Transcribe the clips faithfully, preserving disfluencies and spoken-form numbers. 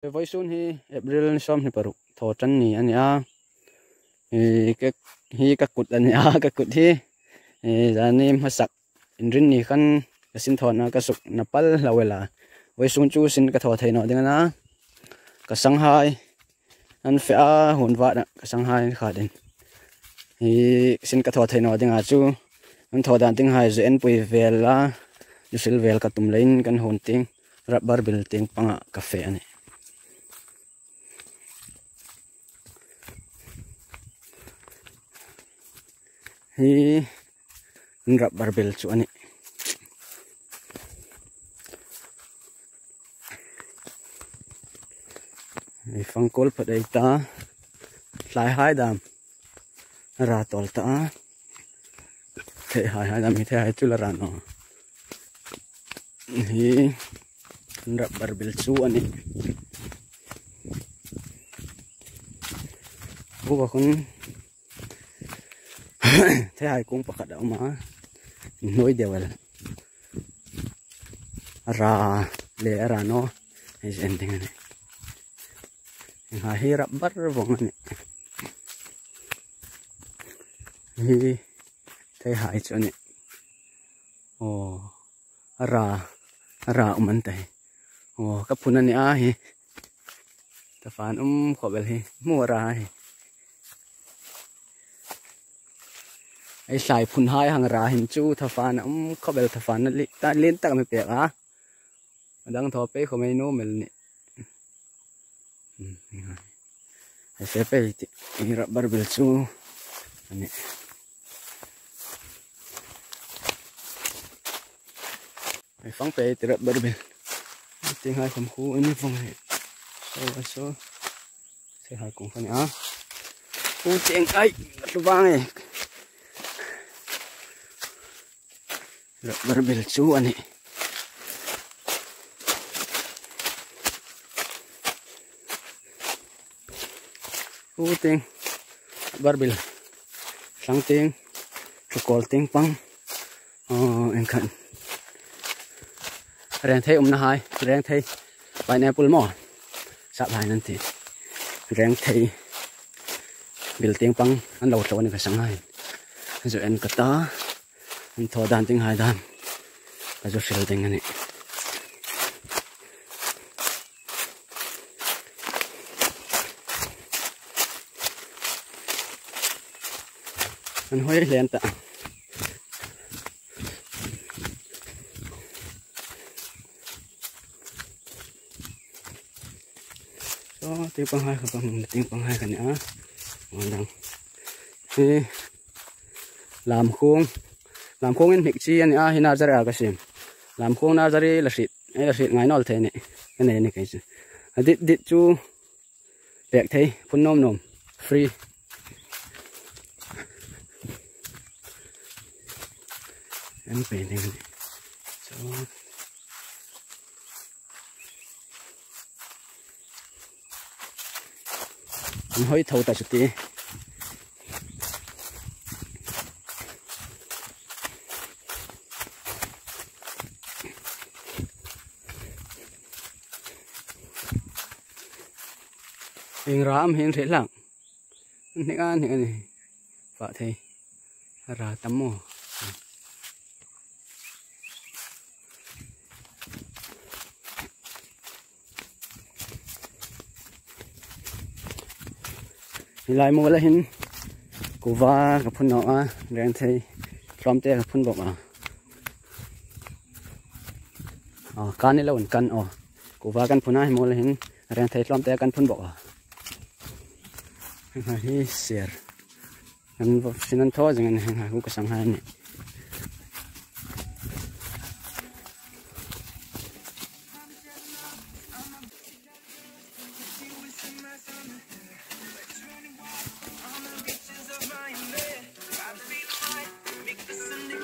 Vawisun hi April ni sawmhni paruk thaw ṭan ni a ni a. Hi ka, hi ka kut a ni a, ka kut hi. Hi zani hmasak Inrinni ni khan ka sin thawna ka suk na pal hlak el a. Vawisun chu sin ka thaw thei naw ding a na. Ka sanghai an fe a, hun vat a ka sanghai kha ding. Hi sin ka thaw thei naw ding a chu. An thaw dan ding hai zu en pui vel a. Zu sil vel ka tum leiin kan hun ting. Rubber bil ting panga ka fe a nih. Hi rubber bil chu a nih. Hi fangkol pha dai ta. Thlai hai dam. Ra tawl ta. Thei hai hai dam hi thei hai chu la ra naw. Hi rubber bil chu a nih. Buwa khun thei hai kung pakhat a um a. Hnuoi deu el. A ra le a ra naw. Hei zen ding a nih. Hi hai hi rubber vawng a nih. Hi thei hai chu a nih. Aw, a ra, a ra um an ta hi. Aw, ka phun a ni a hi. Tafan um khawp el hi. Hmu a ra hi. Ei thlai phun hai hang ra hin chu tafan um khawp el, tafan a li, ta lien tak mi pek a. A dang thaw pei khawm ei nuom el nih. Hmm, hi hai. Hei fe pei ti, hi rubber bil chu a nih. Hei fang pei ti rubber bil. Ting hai khawm khu a ni vawng hi. So, so. Thei hai kung kha ni a. Khu ting ai, lu vang e. Rubber bil chu a nih. Khu ting, rubber bil. Thlang ting, thukol ting pang. Aw, en khan. Rengthei umna hai, rengthei. Pineapple maw. Sap hai nan ti. Rengthei. Bil ting pang an lo thaw a ni ka sanghai. Zu en ka ta. An thaw dan ting hai dan. Ka zu hril ding a nih. An hoi hlen ta. So, ting pang hai kha pang, ting pang hai kha ni a. Aw dang. Hi lamkhung. Lamkhung in hnik chi a ni a, hi nursery a ka sim. Lamkhung nursery la hriet, ei la hriet ngai naw thei ni. Ka nei ni kei chu. A dit dit chu pek thei, phun nuom nuom. Free. An pe ding. So, an hoi tho ta chu ti. Ieng ra am hin hre lang. Hnik a, hnik a ni. Fa thei. Ra tam maw. Hi lai muol a hin kuva ka phun naw a, rengthei tlawmte ka phun bawk a. Aw, kan ni lo in kan aw. Kuva kan phun a, hi muol a hin rengthei tlawmte kan phun bawk a. Hi ser. An va sin an thaw zing a ni, hi hai khu ka sanghai a nih.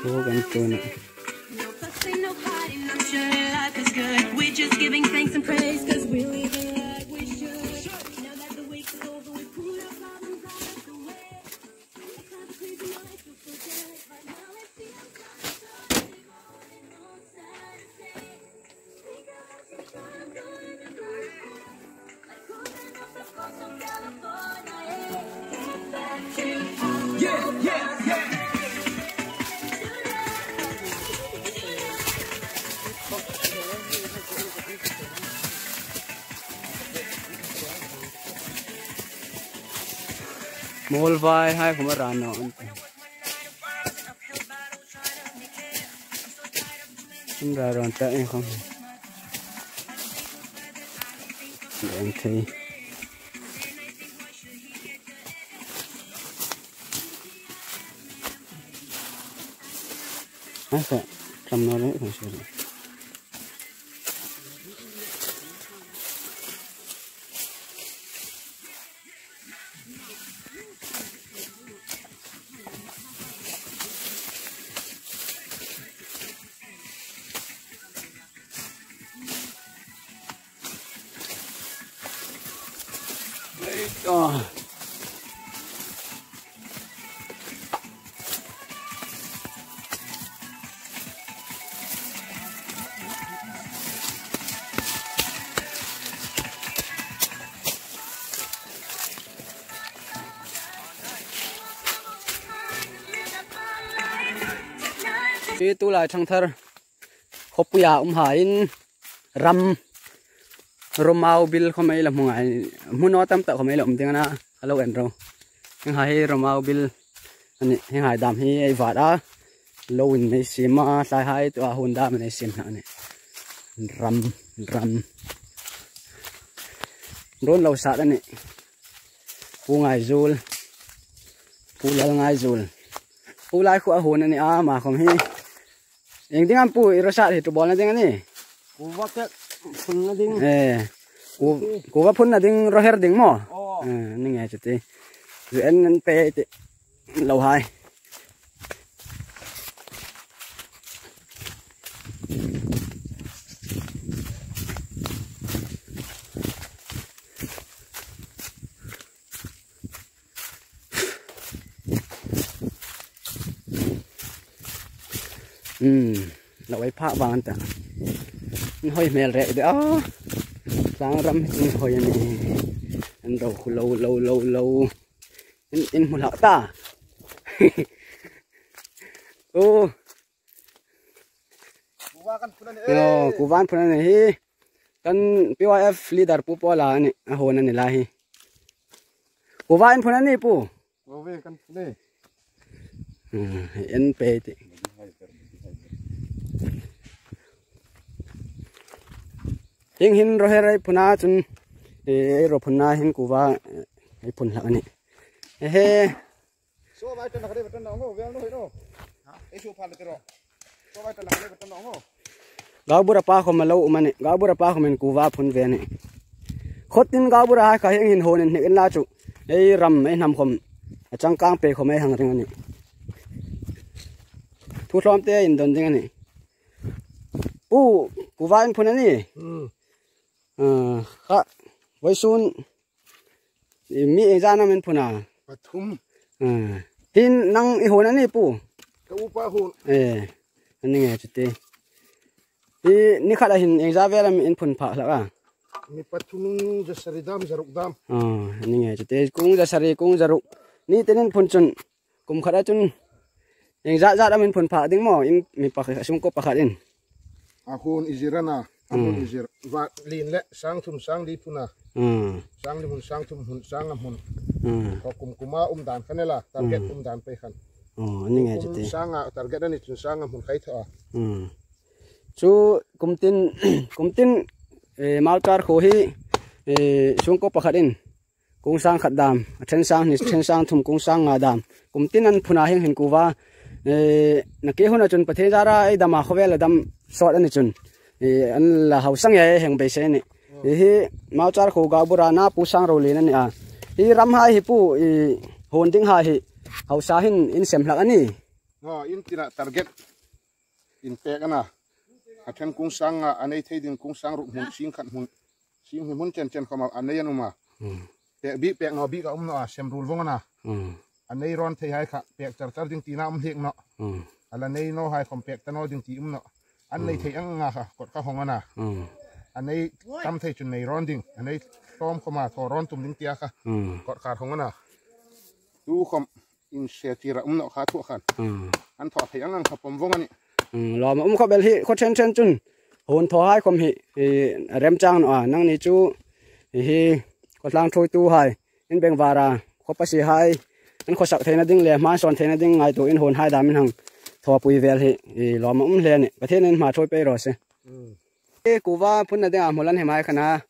Khu kan tun a. We're just giving thanks and praise 'cause we're living like we should. Now that the week is over, we put our problems out of the way. Muolvai hai khawm a ra naw an tih. An ra rawn ta ei khawm. An thei. Asa, kam naw le, kan suri. Hi tulai Thangthar khawpuia um haiin ram, Romau bil khawm ei la hmu ngai, hmu naw tam tak khawm ei la um ding a na, a lo en ro. Hieng hai hi Romau bil a nih, hieng hai dam hi ei vat a, lo in ei siem a, tlai hai tua hun dam in ei siem hlak a nih. Ram, ram. Run lo sat a nih. Pu Ngaizul, Pu Lal Ngaizul. Pu lai khu a hun a nih a, ama khawm hi. Ieng ding am pu, i ro sat hi tu bawlna ding a nih? Kuva pek phunna ding. Eh, ku, kuva phunna ding ro her ding maw? Aw. Eh, ni nge chu ti. Zu en an pe ti lo hai. Hmm, lo ei phak vang ta. An hoi hmel rek de a. Tlang ram hi hoi a nih. An ro khu lo, lo, lo, lo. In, in hmu hlak ta. Oh. Kuva kan phun a nih. Oh, kuva an phun a nih hi. Kan P Y F leader Pu Paula a nih, a hun a ni lai hi. Kuva in phun a nih pu. Kuva kan phun a nih. Hmm, en pe ti. Hieng hin ro her ei phun a chun, eh, ei ro phunna hin kuva, eh, ei phun hlak a nih. Ehe. Gaubura pa khawm a lo um a nih. Gaubura pa khawmin kuva phun ve a nih. Khawtin Gaubura hai kha hieng hin hun inhnik inla chu ei ram ei hnam khawm a changkang pei khawm ei hang ring a nih. Thu hlawmte indon ding a nih. Pu, kuva in phun a nih. Hmm. Ah, kha, vawisun, i mi engzat am in phun a? Pathum. Ah, hin nang i hun a ni pu? Ka upa hun. Eh, a ni nge chu ti. I ni khat a hin engzat vel am in phun phak hlak a? Mi pathum, zasari dam, zaruk dam. Ah, a ni nge chu ti. Kung zasari, kung zaruk. Ni tin in phun chun. Kum khat a chun engzat zat am in phun phak ding maw, in mi pakhat, sungkuo pakhat in? A hun i zir a na, a hun i zir. Hmm. Vat lien le sang thum sang li phun a. Hmm. Sang li hmun, sang thum hmun, sang nga hmun. Hmm. Kha kum kuma um dan kha ni la, target um dan pei khan. Oh, a ni nge chu ti. Kum sanga target a ni chun sang nga hmun khai thaw a. Hmm. Chu kum tin, kum tin, eh, Mauchar khuo hi, eh, sungkuo pakhat in. Kung sang khat dam, a ṭhen sang hni, ṭhen sang thum, kung sang nga dam. Kum tin an phun a hieng hin kuva, eh, nakie hun a chun Pathien zara ei dam a, khawvel a dam sawt a ni chun. Eh, an la hausa nge heng beisei a nih. Hi hi Mauchar khuo Gaubura na Pu Sangrolien a ni a. Hi ram hai hi pu, i hun ding hai hi hausa hin in sem hlak a ni. Aw, in tina target. In pek a na. A ṭhen kung sang nga, a nei thei ding kung sang ruk hmun, sing khat hmun. Sing hni hmun chen chen khawma a nei an um a. Hmm. Pek bik, pek naw bik a um naw a, sem ruol vong a na. Hmm. A nei rawn thei hai kha, pek char char ding tina um hliek naw. Hmm. A la nei naw hai khawm pek ta naw ding ti um naw. An nei thei ang nga kha, kawt kha hawng a na. Hmm. A nei tam thei chun nei rawn ding. A nei tlawm khawma thaw rawn tum ding tia kha. Hmm. Kawt kha hawng a na. Tu khawm in se tira um naw kha thu khan. Hmm. An thaw thei ang ang kha pawm vong a nih. Hmm, lawm um khawp el hi, khaw ṭhen ṭhen chun. Hun thaw hai khawm hi, hi, remchang naw a, nangni chu, hi, hi, khaw tlang thuoitu hai, in bengvara, khaw pasie hai, Kan khawsak theina ding le hmasawn theina ding ngaituo in hun hai dam in hang thawpui vel hi, i, lawm a um hle a nih. Pathienin hma ṭhuoi pei raw se. Mm. E, kuva phunna dinga hmu lan hi mai khan a.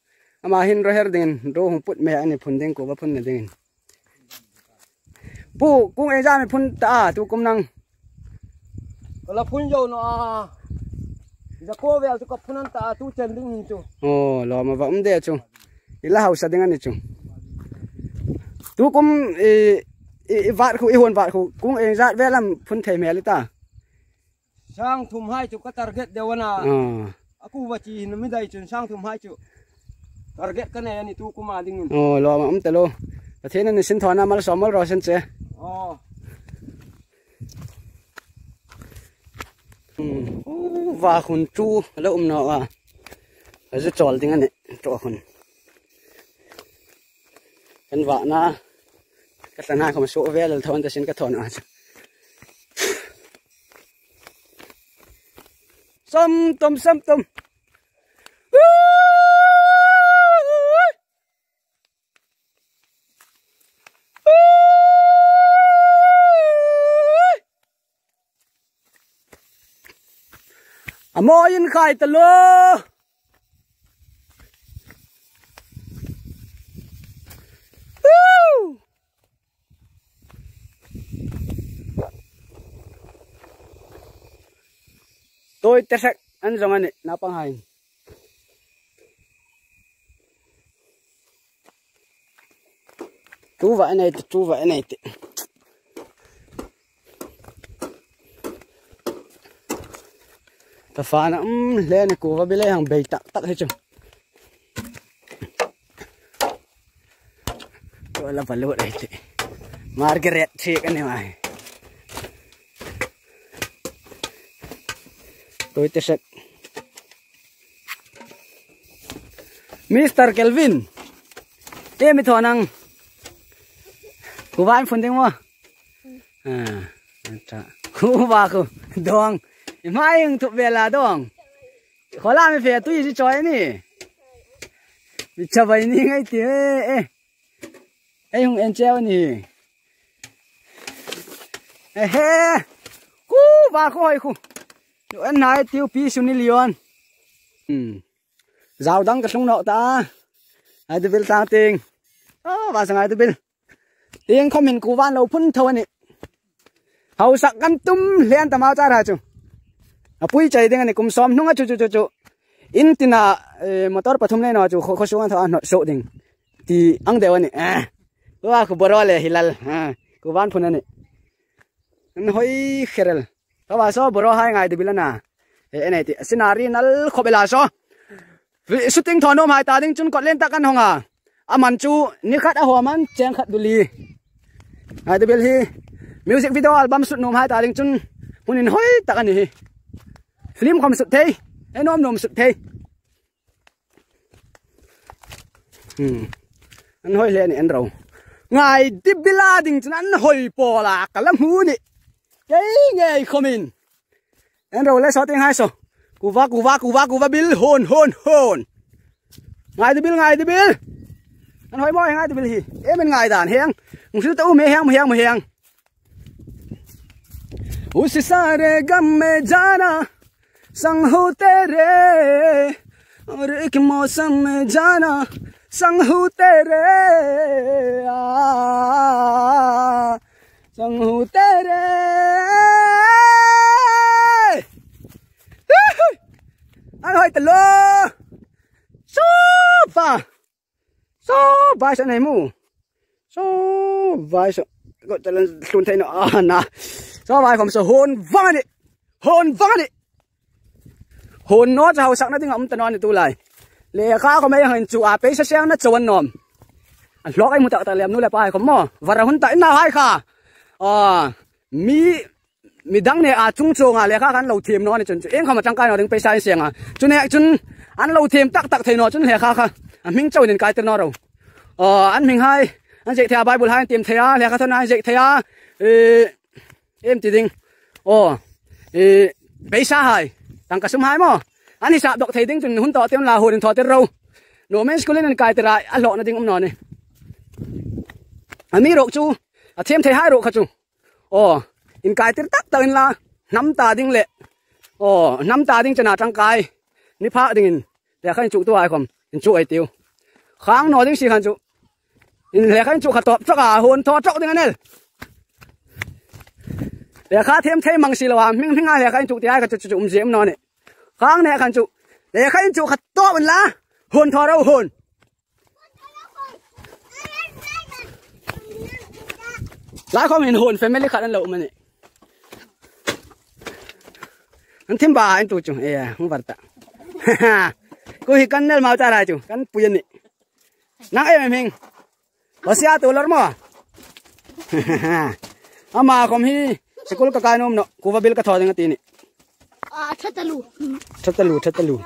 Ama hin ro her dingin ro hung put me a ni phun ding kuva phunna dingin. Pu, kung ei zat mi phun ta a, tu kum nang. Ka la phun zo naw a. Za ko vel chu ka phun an ta a, tu chen ding hin chu. Aw, lawm a va um de chu. I la hausa ding a ni chu. Tu kum i, i, i vat khu, i hun vat khu, kung ei zat vel am phun thei hmel i ta. Sang thum hai chu ka target deu a na. Ah. A kuva chi hin mi dai chun sang thum hai chu target ka nei a ni tu kuma dingin. Aw, lawm a um ta lo. Pathienin a sin thawna malsawm mal raw se che. Aw. Hmm. U, va hun chu lo um naw a. A zu chawl ding a nih, ṭo hun. Kan vahna, ka tlanna khawm suo vel el thawn ta sin ka thawn a. Sam tum, sam tum. A mawiin khai ta lo. Woo! Tawi te hrek an zawng a nih, naupang hai. Tu va nei tih, tu va nei tih. Ka fana, um, le ni kuva bile hang bei tak tak hi chu. Tu la va lut ei tih. Margaret thik a ni mai. Tawi te hrek. Mister Kelvin. Te mi thaw nang. Kuva in phun ding maw? Ah, acha. Kuva khu dawng. I hmai hung thup ve la dawng. Khaw la mi fe tui si chawi ni. Mi chawai ni ngai ti e, e. Ei hung en cheu ni. Ehe. Kuva khu hoi khu. Lo en nai tiu pi su ni lion. Hmm. Zau dang ka tlung nawh ta. Ai tu bil tang ting. Oh, va sang ai tu bil. Ting khawm hin kuva lo phun tho a nih. Hausak kan tum hlen ta mau char ha chu. A pui chai ding a nih kum sawm hnunga chu chu chu chu. In tina, eh, motor pathum nei naw chu khaw, khaw sunga thaw a hnawt suok ding. Ti ang deu a nih. Eh. Kuva khu boro le hi lal. Ha. Kuvan phun a nih. An hoi kherel. Ka va saw boro hai ngai de bil a na. E, en ei ti. Scenery nal khawp el a saw. Shooting thaw nuom hai ta ding chun kawtlen tak kan hawng a. A man chu ni khat a hawm an cheng khat duli. Ngai de bil hi. Music video album shoot nuom hai ta ding chun hun inhoi tak a ni hi. Film khawm shoot thei. Ei nuom nuom shoot thei. Hmm. An hoi hle ni an ro. Ngai de bil a ding chun an hoi pawl a ka la hmu ni. Kei ngei khawmin. An ro le saw ting hai saw. Kuva, kuva, kuva, kuva bil hon, hon, hon. Ngai de bil, ngai de bil. An hoi maw ngai de bil hi. Em en ngai dan heng. Hung sil ta u me heng, heng, heng. उस सारे गम में जाना संग हूँ तेरे, और एक मौसम में जाना संग हूँ तेरे, आ, संग हूँ तेरे. An hoi ta lo. Sofa. Saw vai saw nei mu. Saw vai saw. Ko talan hlun thei naw a na. Saw vai khawm saw hon vang a nih. Hon vang a nih. Hon naw chu hausakna ding a um ta naw ni tu lai. Lekha khawm ei hang chu a peisa seng na chawan nawm. A hlawk ei hmu tak tak lem nu le pa hai khawm maw. Vara hun ta in nau hai kha. A, mi Mi dang ne a chung chunga lekha kha an lo thiem naw ni chun chu. Ieng khawm a changkai naw ding peisa in seng a. Chu ne chun an lo thiem tak tak thei naw chun lekha kha. A hming chauin kai tir naw ro. Aw, an hming hai. An ziek thei a, Bible hai an tiem thei a, lekha thawn hai an ziek thei a. E, em ti ding. Aw, e, peisa hai. Tangka sum hai maw. An hisap dawk thei ding chun hun tawk tir la hun thaw tir ro. No men school in an kai tir a, a hlawkna ding um naw ni. Amiruokchu A thiem thei hai ruok kha chu. Aw, inkaitir tak tak inla, hnam ta ding le, aw, hnam ta ding chena tangkai ni phak dingin lekha inchuktuhai khawm inchuk ei tiu. Khang naw ding si khan chu, in lekha inchuk kha tawp tawk a, huon thaw tawk ding a nih. Lekha thiem thei mang si lo a, hming hminga lekha inchuk ti hai kha chu chu chu um ziem naw nih. Khang ne khan chu, lekha inchuk kha tawp inla, huon thaw ro huon. Lai khawm hin huon family khat an lo um a nih. An thim ba intu chu, e, hung var ta. Ko hi kan nel mau ta ra chu, kan pui a nih. Nang em em hing. Basia tu lor mo. Ama khawm hi, school ka kai nuom naw, kuva bil ka thaw ding a ti nih. A, thatalu. Thatalu, thatalu.